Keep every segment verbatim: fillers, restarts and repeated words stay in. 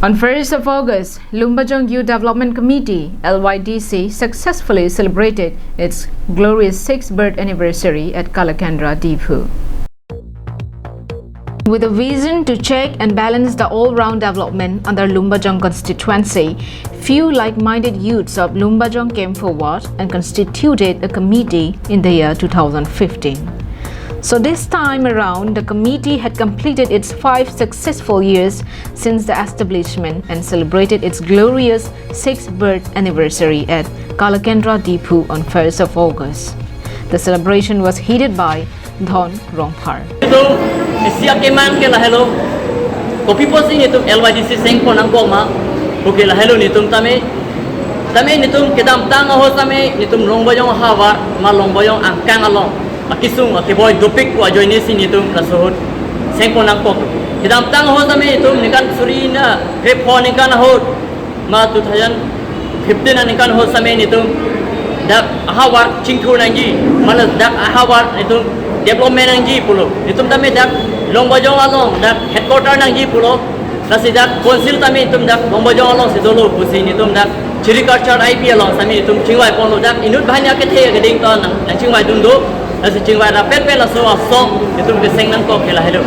On first of August, Lumbajong Youth Development Committee, L Y D C, successfully celebrated its glorious sixth birth anniversary at Kalakendra, Diphu. With a vision to check and balance the all-round development under Lumbajong constituency, few like-minded youths of Lumbajong came forward and constituted a committee in the year two thousand fifteen. So this time around, the committee had completed its five successful years since the establishment and celebrated its glorious sixth birth anniversary at Kalakendra, Diphu on first of August. The celebration was headed by Dhon Rongphar. Itum isi akemang ke lahelo. Kopi pusi itum L Y D C sengpon nangkok ma. Oke, lahelo itum tame. Tame itum kedamtang ahut tame itum Longbajong ahavar ma Longbajong angkang along akesung akeboi dopik pu ajoine si itum laso ahut sengpon nangkok. Kedamtang ahut tame itum ningkan suri na krepho ningkan ahut ma two thousand fifteen aningkan ahut tame itum dak ahavar chingthur nangji, mane dak ahavar itum development nangji pulo. Itum tame dak Longbajong along dak headquarter nangji pulo. Lasi dak council tame itum dak Longbajong alongsi dolo pusi itum dak sericulture I P along tame itum chingvai ponlo, dak inut banghini akethe keding ton nang, nangchingvaidun do. Lasi chingvai rapet pen laso asong itum keseng nangkok ke lahelo.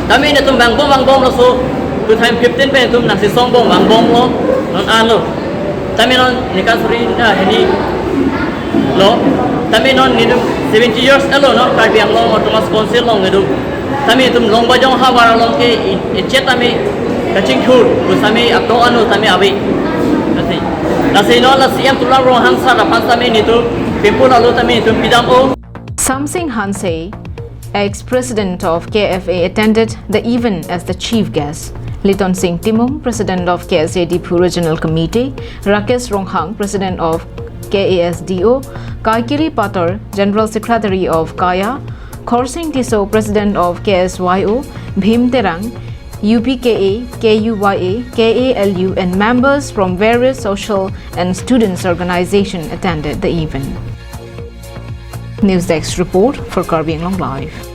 Tame itum vangbom vangbom laso two thousand fifteen pen itum nangchesongbom vangbomlo, non anlo. Tame non ningkan suri na hini lo. Tame non itum seventy years elo non Karbi Anglong Autonomous Council along itum. Tame itum Longbajong ahavar along ke i-, ichet tame kachingthur, pu tame ato ano tame ave. Lasi, lasi non la C M Tuliram Ronghang sir aphan tame itum pemphu alo tame itum pidam-o. Samsing Hanse, ex-president of K F A, attended the event as the chief guest. Litonsing Timung, president of K S A Diphu Regional Committee, Rakesh Ronghang, president of K A S D O, Kaikiri Pator, general secretary of Kaya, Khorsing Tisso, president of K S Y O, Bhim Terang, U P K A, K U Y A, K A L U, and members from various social and students organization attended the event. News Desk report for Karbi Anglong Live.